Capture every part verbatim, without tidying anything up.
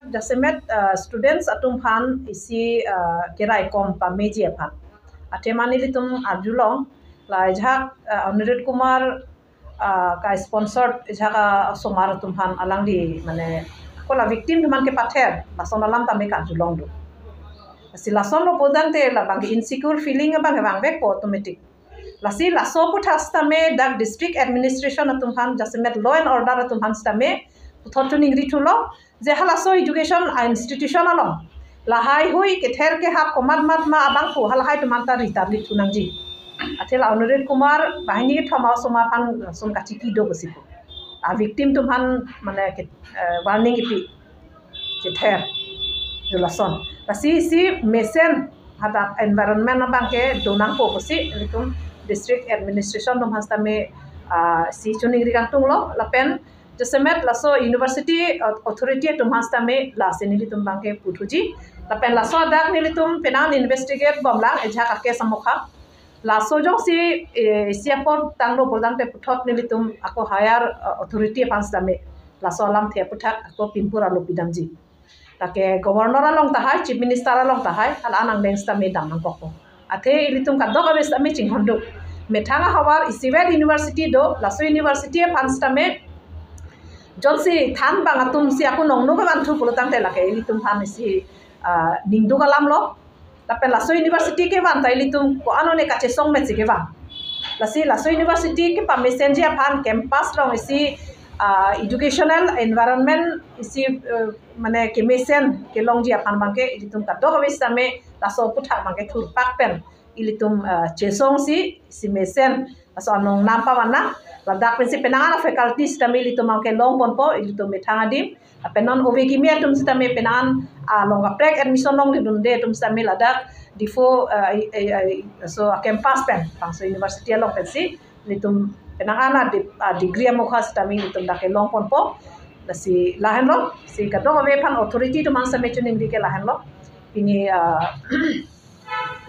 Jasemet, uh, students atum aphan isi, uh, keraikom pameji aphan. Athema nelitum arjulong, la ajahak, uh, Anirudh Kumar, uh, ka-sponsored ajahak, uh, osomar atum aphan alangli mane ako la victim atum aphan kepather, lason alam tame karjulong do. Si lasonlo pudangte labang ke insecure feeling abang vangvekpo automatic. Lasi laso aputhak sitame dak district administration atum aphan jasemet law and order atum aphan sitame puthot choningri thulo, je halaso education a institution along lahaihui kether kehap komat mat ma abangphu halahai atum aphan ta ritarlip thunangji. Athe la Anirudh Kumar banghini kethom osomar aphan lason kachiki do pusi pu. A victim atum aphan mane ke, eh, warning kipi kether do lason. Lasi isi mesen hadak environment abang ke donangpo pusi ilitum district administration atum aphan sitame, ah, si choningri kangtunglo lapen jasemet laso university authority atum aphan sitame lasi nelitum abang ke puthuji. Lapen laso adak nelitum penang investigate bomlang ajahak a-case amokha. Laso jongsi, eh, isi apor tanglo pudangte puthot nelitum ako higher, eh, authority aphan sitame laso alamthe aputhak ako pinpur alo pidamji. Lake governor along tahai, chief minister along tahai, hala anang deng sitame dam nangkokpo. Athe ilitum kadokave sitame chinghon do. Methang ahavar isivet university do, laso university aphan sitame jongsi than abang atum si ako nongno kevanthu pulotangte lake ilitum aphan isi, ah, ningduk alamlo. Lapen laso university kevan ta ilitum ko-an one kachesong mesi kevan. Lasi laso university kepamesenji aphan campus along isi, ah, educational environment isi, eh, mane kemesen kelongji aphan abang ke ilitum kadokave sitame laso aputhak abang ke thurpak pen ilitum, ah, chesongsi, si mesen laso anong nam pavan nang, ladak pensi penang an faculty sitame ilitum abang ke longponpo, ilitum methang adim. Lapen non ove kimi atum sitame penang an, ah, along kaprek admission longledunde atum sitame ladak Diphu, ah, i, i, i, so, ah, campus pen, bangso university along pensi ilitum penang an adi-, ah, degree amokha sitame ilitum dak ke longponpo. Lasi lahenlo, si kadokave aphan authority atum aphan sitame choningri ke lahenlo. Pini, ah,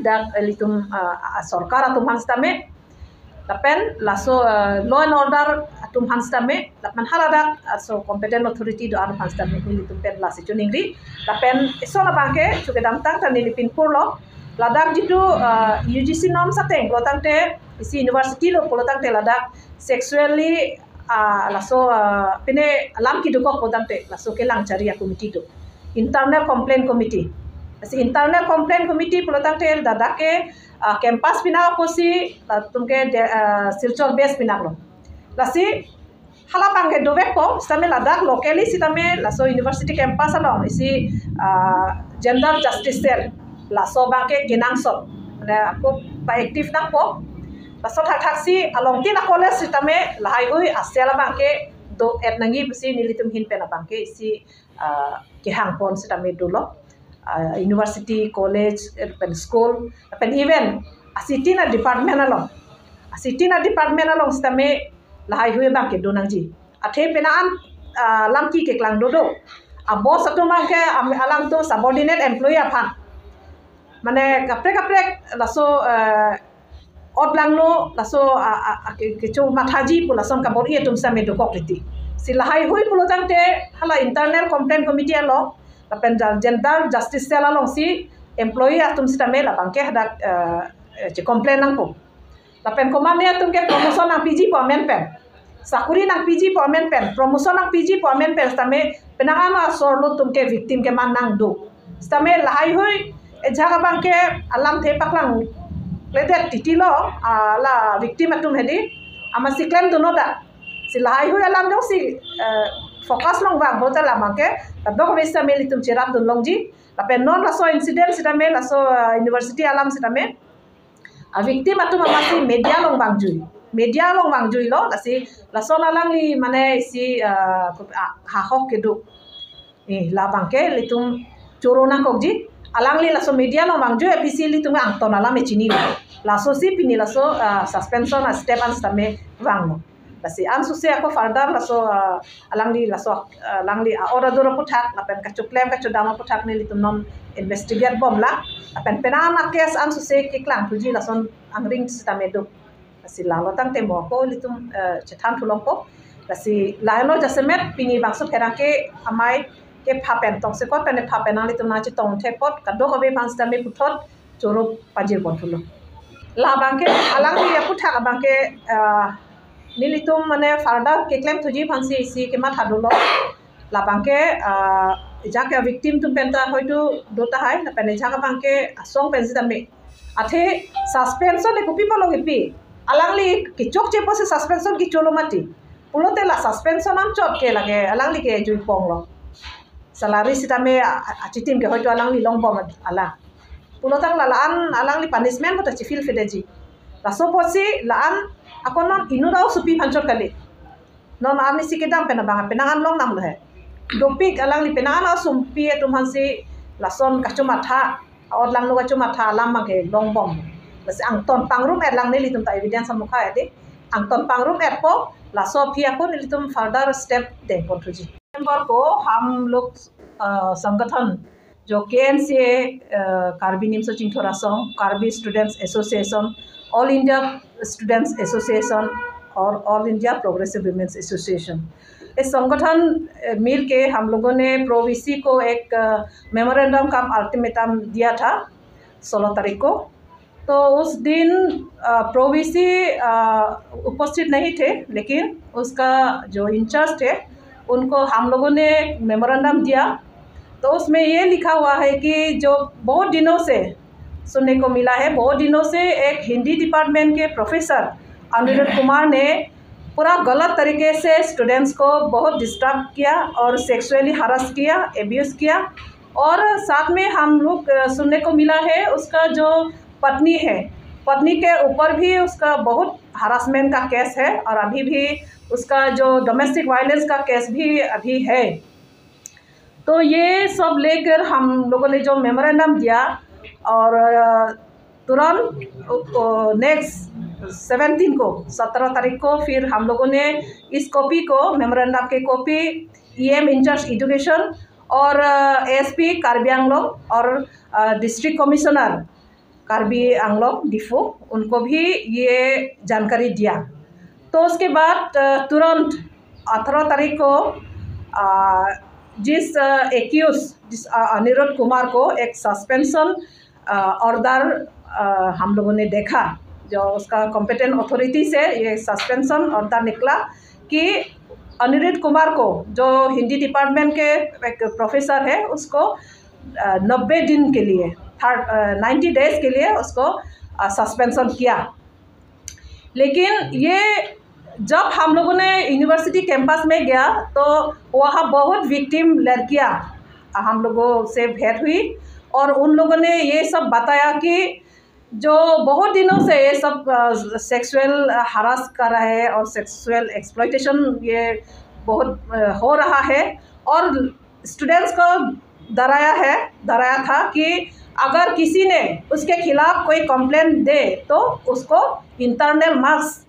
dak ilitum, ah, ah, sorkar atum aphan sitame, lapen laso, ah, law and order atum aphan sitame, lapen haladak, ah, so competent authority do-an aphan sitame ilitum pen lasi choningri. Lapen ison abang ke chokedamtang ta neli pinpurlo, ladak jitu, ah, U G C norms ateng pulotangte isi university lo pulotangte ladak sexually, ah, laso, ah, pine alam kedokok pulotangte laso kelang chari a-committee do, internal complaint committee. Lasi internal complaint committee pulotangte ladak ke, ah, campus pinak apotsi latum ke de, ah, Silchar base pinaklo. Lasi hala abang ke dovekpo sitame ladak locally sitame laso university campus along isi, ah, gender justice cell laso abang ke kenangsot, mane ako pa-active nangpo. Laso thakthaksi along tin a-college sitame lahaihui a-cell abang ke do-et nangji pusi nelitum ahin pen abang ke isi, ah, kehangpon sitame dolo. Ah, university, college, eh, pen school, pen even a-city na department along, a-city na department along sitame lahaihui abang ke donangji. Athe penang an, ah, lamki keklang dodo. A-boss atum abang ke am-, alangtum subordinate employee aphan, mane kaprek kaprek laso, eh, ot langno laso, ah, ah, ah, ke, kechomathaji pu lason kabor-i atum sitame dokok riti. Si lahaihui pulotangte hala internal complaint committee along, lapen ja-, gender justice cell alongsi employee atum sitame labang ke hadak, eh, eh, che-complain nangpo. Lapen komatne atum ke promotion nangpiji pu amen pen, sakuri nangpiji pu amen pen, promotion nangpiji pu amen pen sitame penang an asor lo atum ke victim keman nangdo. Sitame lahaihui ajahak abang ke alamthe paklang kledet titi lo, ah, la victim atum hedi amatsi klemdunlo dak. Si lahaihui alam jongsi, eh, focus longvang pulote labang ke kadokave sitame ilitum cherapdun longji. Lapen non laso incident sitame laso, ah, university alam sitame a-victim atum amatsi media along vangjui. Media along vangjuilo, lasi lason alangli mane isi, ah, ah, hahok kedo. Eh, labang ke ilitum choro nangkokji. Alangli laso media along vangjui aphi si ilitum angton alam e chinilo. Lasosi pini laso, ah, suspension a-step an sitame vanglo. Lasi ansose ako further laso, ah, alangli laso, ah, alangli a-order aputhak lapen kachoklem kachodam aputhak nelitum non investigate bomlang. Lapen penang a-case ansose keklangthuji lason angring sitame do. Lasi lalo tangte mo ako ilitum, eh, chethan thulongpo. Lasi lahelo jasemet pini bangso pherangke amei kepha pen tongsekot pen epha pen nanglitum nangchetong thek apot kadokave aphan sitame puthot choro pajir pon thulo. Labangke alangli aputhak abangke, ah, nelitum mane further keklem thuji aphansi isi kematha dolo. Labangke, ah, ejak a-victim atum penta hoito do tahai, lapen ejak abangke asong pen sitame. Athe suspension le kopi apotlo kipi? Alangli kechokche pusi suspension kecholo mati. Pulote la suspension anchot ke lake alangli ke juiponglo. Salary sitame a-, a-, achitim ke hoito alangli longbom alang. Pulotangte la-an alangli punishment puta chifil fedeji. Laso apotsi la-an ako non inut a-osopi aphan chot kali. Non arnisi kedam pen abang penang an longnanglo he. Dopik alangli penang an a-osompi atum aphansi lason kachomatha, a-ot langno kachomatha alam abangke longbom. Lasi angton pangrum-et lang nelitum ta evidence amukha edi. Angton pangrum-etpo, laso aphi ako nelitum further step dengpon thuji. सितंबर को हम लोग, अ, संगठन जो KNCA, अ, Karbi Nimso Chingthur Asong, Karbi students association, all India students association और all India progressive women's association, इस संगठन, अ, मिलके हम लोगों ने प्रोवीसी को एक, अ, मेमोरेंडम कम अल्टीमेटम दिया था सोलह तारीख को। तो उस दिन, अ, प्रोवीसी, अ, उपस्थित नहीं थे, लेकिन उसका जो इंचार्ज थे, उनको हम लोगों ने मेमोरेंडम दिया। तो उसमें ये लिखा हुआ है कि जो बहुत दिनों से सुनने को मिला है, बहुत दिनों से एक हिंदी डिपार्टमेंट के प्रोफेसर अनिरुद्ध कुमार ने पूरा गलत तरीके से स्टूडेंट्स को बहुत डिस्टर्ब किया और सेक्सुअली हरास किया, एब्यूज किया। और साथ में हम लोग, अ, सुनने को मिला है, उसका जो पत्नी है, पत्नी के ऊपर भी उसका बहुत हरासमेंट का केस है और अभी भी उसका जो डोमेस्टिक वायलेंस का केस भी अभी है। तो ये सब लेकर हम लोगों ने जो मेमोरेंडम दिया और, अ, तुरंत, अ, नेक्स्ट सेवनटीन को, सत्रह तारीख को फिर हम लोगों ने इस कॉपी को, मेमोरेंडम के कॉपी ईएम इंचार्ज एजुकेशन और, अ, एसपी कार्बी आंगलोंग और, अ, डिस्ट्रिक्ट कमिश्नर कार्बी आंगलोंग डिफू, उनको भी ये जानकारी दिया। तो उसके बाद, अ, तुरंत अठारह तारीख को, अ, जिस, अ, एक्यूज, जिस, अ, अनिरुद्ध कुमार को एक सस्पेंशन, अ, ऑर्डर, अ, हम लोगों ने देखा, जो उसका कॉम्पिटेंट अथॉरिटी से ये सस्पेंशन ऑर्डर निकला कि अनिरुद्ध कुमार को, जो हिंदी डिपार्टमेंट के एक प्रोफेसर है, उसको, अ, नब्बे दिन के लिए, थर्ड, अ, नाइन्टी डेज के लिए उसको, अ, सस्पेंशन किया। लेकिन ये जब हम लोगों ने यूनिवर्सिटी कैंपस में गया, तो वहाँ बहुत विक्टिम लड़कियाँ हम लोगों से भेंट हुई और उन लोगों ने ये सब बताया कि जो बहुत दिनों से ये सब, अ, सेक्सुअल हरास कर रहा है और सेक्सुअल एक्सप्लॉयटेशन ये बहुत, अ, हो रहा है और स्टूडेंट्स को डराया है, डराया था कि अगर किसी ने उसके खिलाफ कोई कंप्लेंट दे तो उसको इंटरनल मार्क्स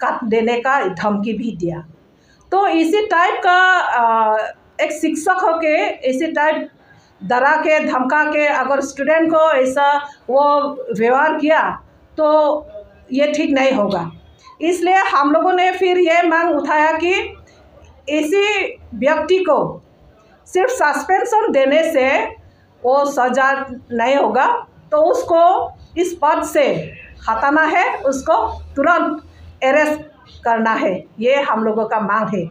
काट देने का धमकी भी दिया। तो इसी टाइप का, अ, एक शिक्षक होके इसी टाइप डरा के धमका के अगर स्टूडेंट को ऐसा वो व्यवहार किया तो ये ठीक नहीं होगा। इसलिए हम लोगों ने फिर ये मांग उठाया कि इसी व्यक्ति को सिर्फ सस्पेंशन देने से वो सजा नहीं होगा, तो उसको इस पद से हटाना है, उसको तुरंत अरेस्ट करना है, ये हम लोगों का मांग है।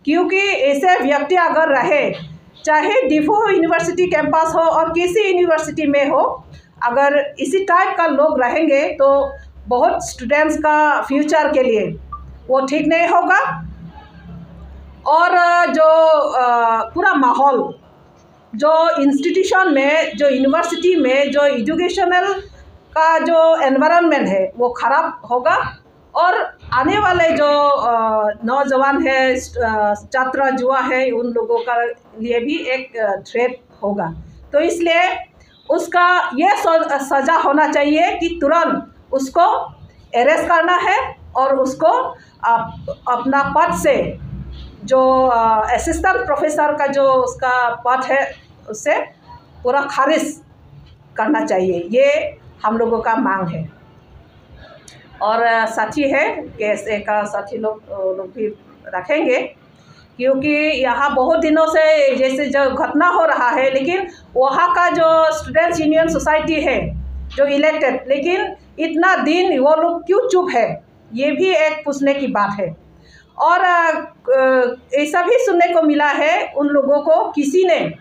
क्योंकि ऐसे व्यक्ति अगर रहे, चाहे डिफू यूनिवर्सिटी कैंपस हो और किसी यूनिवर्सिटी में हो, अगर इसी टाइप का लोग रहेंगे तो बहुत स्टूडेंट्स का फ्यूचर के लिए वो ठीक नहीं होगा। और, अ, जो, अ, पूरा माहौल, जो इंस्टीट्यूशन में, जो यूनिवर्सिटी में, जो एजुकेशनल का जो एनवायरनमेंट है, वो खराब होगा और आने वाले जो, अ, नौजवान है, स्ट-, अ, छात्र युवा है, उन लोगों का लिए भी एक, अ, थ्रेट होगा। तो इसलिए उसका ये स-, सजा होना चाहिए कि तुरंत उसको अरेस्ट करना है और उसको अप-, अपना पद से जो, अ, असिस्टेंट प्रोफेसर का जो उसका पद है, उसे पूरा खारिज करना चाहिए, ये हम लोगों का मांग है। और, अ, साथी है, केएसए का साथी लोग, अ, लोग भी रखेंगे। क्योंकि यहाँ बहुत दिनों से जैसे जो घटना हो रहा है, लेकिन वहाँ का जो स्टूडेंट्स यूनियन सोसाइटी है जो इलेक्टेड, लेकिन इतना दिन वो लोग क्यों चुप है, ये भी एक पूछने की बात है। और अ, अ, ऐसा भी सुनने को मिला है, उन लोगों को किसी ने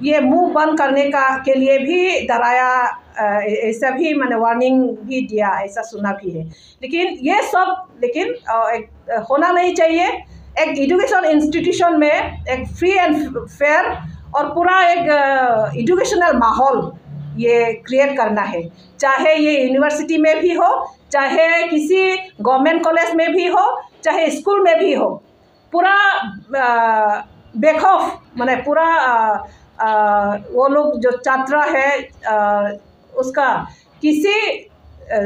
ये मुंह बंद करने का के लिए भी डराया, अ, ऐसा भी मैंने वार्निंग भी दिया, ऐसा सुना भी है। लेकिन ये सब लेकिन अ, एक, अ, होना नहीं चाहिए। एक एजुकेशन इंस्टीट्यूशन में एक फ्री एंड फेयर और पूरा एक एजुकेशनल माहौल ये क्रिएट करना है, चाहे ये यूनिवर्सिटी में भी हो, चाहे किसी गवर्नमेंट कॉलेज में भी हो, चाहे स्कूल में भी हो। पूरा अ, बेखौफ, मैंने पूरा अ, अ, वो लोग जो छात्र है, अ, उसका किसी अ,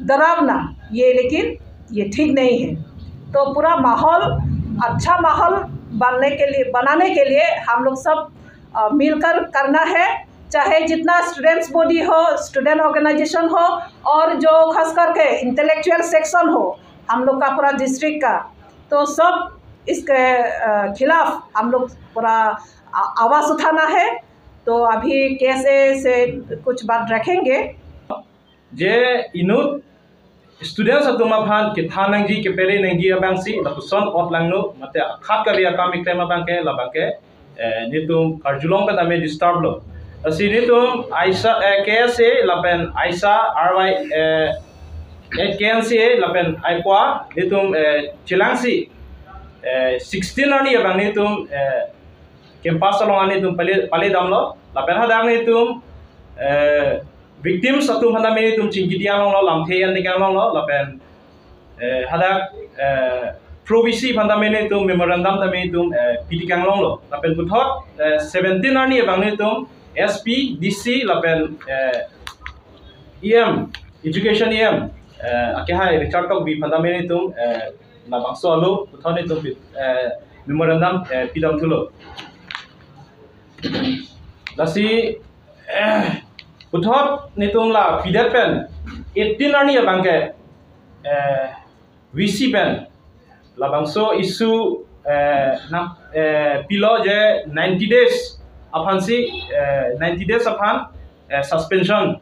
डरावना ये, लेकिन ये ठीक नहीं है। तो पूरा माहौल, अच्छा माहौल बनने के लिए, बनाने के लिए हम लोग सब अ, मिलकर करना है। चाहे जितना स्टूडेंट्स बॉडी हो, स्टूडेंट ऑर्गेनाइजेशन हो, और जो खास करके इंटेलेक्चुअल सेक्शन हो हम लोग का पूरा डिस्ट्रिक्ट का, तो सब इसके अ, खिलाफ हम लोग पूरा आ- आवाज उठाना है। तो अभी केएसए से कुछ बात रखेंगे। Je inut students atum aphan kethan nangji, kepere nangji abangsi lapuson ot langno, mate akhat kave akam keklem abangke labangke eh, netum karjulong pen tame disturb lo. Lasi netum aisa, eh, KSA lapen aisa R Y, eh, eh, KNCA lapen aipua netum eh, chelangsi eh, sixteen arni abang netum eh, campus along an netum pale, pale damlo. Lapen hadak netum eh, victims atum aphan tame netum chingki ding longlo, lamthe an ding longlo. Lapen eh, hadak eh, Pro V C aphan tame netum memorandum tame netum eh, pi ding longlo. Lapen puthot eh, seventeen arni abang netum SP, DC lapen eh, EM, education EM eh, akehai Richard Tokbi aphan tame netum eh, labangso alo puthot netum pi- eh, memorandum eh, pi dam thulo. Lasi eh, puthot netum la pidet pen eighteen arni abangke eh, V C pen labangso issue eh, na, eh, pilo je ninety days aphansi eh, ninety days aphan eh, suspension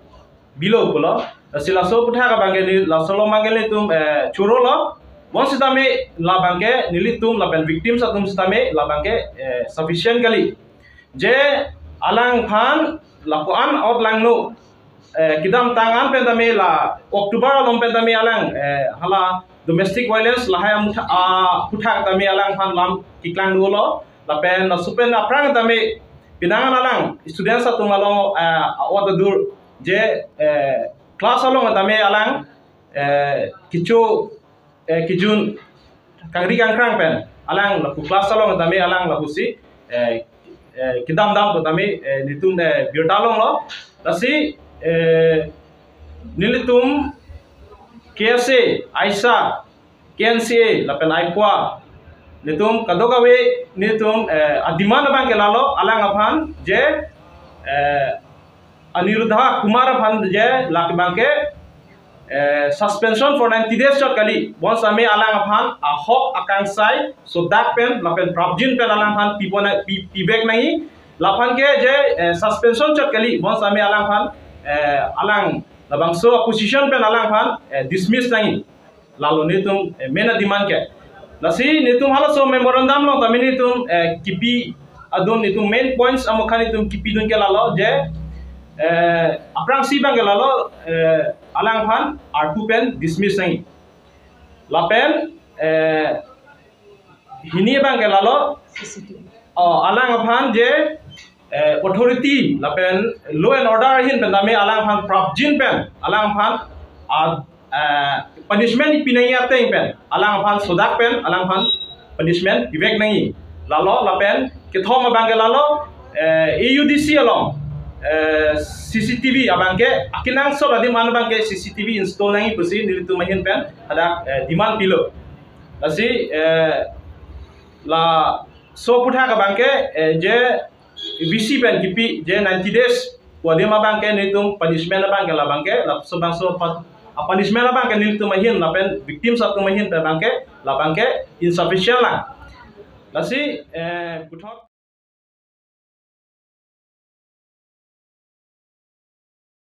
bilo pulo. Lasi laso aputhak abangke ne, laso along abangke netum eh, chorolo. Bonsitame labangke nelitum lapen victims atum sitame labangke eh, sufficient kali. Je alangphan lapuan ot langno eh, kedamtang an pen tame la October along pen tame alang eh, hala domestic violence lahai amutha- aputhak tame alangphan lam keklang dolo. Lapen laso pen aphrang tame penang an alang students atum along eh, ot adur je eh, class along tame alang eh, kecho eh, kejun kangri kangkrang pen alang lapu class along tame alang lapusi eh, eh, kedam dam pu tame eh, netum eh, birta longlo. Lasi eh, nelitum KSA, aisa, KNCA lapen aipua netum kadokave netum eh, ademand abangke lalo, alang aphan je eh, Aniruddha Kumar aphan je lake abangke eh, suspension for ninety days chot kali. Bonsitame alang aphan ahok akangsai sodak pen lapen prapjin pen alang aphan pipona pi, pivek nangji. Laphan ke je eh, suspension chot kali. Bonsitame alang aphan eh, alang labangso position pen alang aphan eh, dismiss nangji. Lalo netum eh, main ademand ke. Lasi netum halaso memorandum along tame netum eh, kipi adun netum main points amokha netum kipidun ke lalo je eh, aphrangsi abangke lalo eh, alang aphan arpu pen dismiss nangji. Lapen eh, hini abangke lalo oh, alang aphan je eh, authority lapen law and order ahin pen tame alang aphan prapjin pen alang aphan ad- eh, punishment pi nangji ateng pen alang aphan sodak pen alang aphan punishment pivek nangji. Lalo lapen kethom abangke lalo eh, AUDC along eh, CCTV abangke akenangsot adim an abangke CCTV install nangji pusi nelitum ahin pen hadak eh, demand pilo. Lasi eh, laso aputhak abangke eh, je VC pen kipi je ninety days pu adim abangke netum punishment abangke labangke laso bangso pa- a punishment abangke netum ahin lapen victims atum ahin pen abangke labangke insufficient lang. Lasi, eh, puthot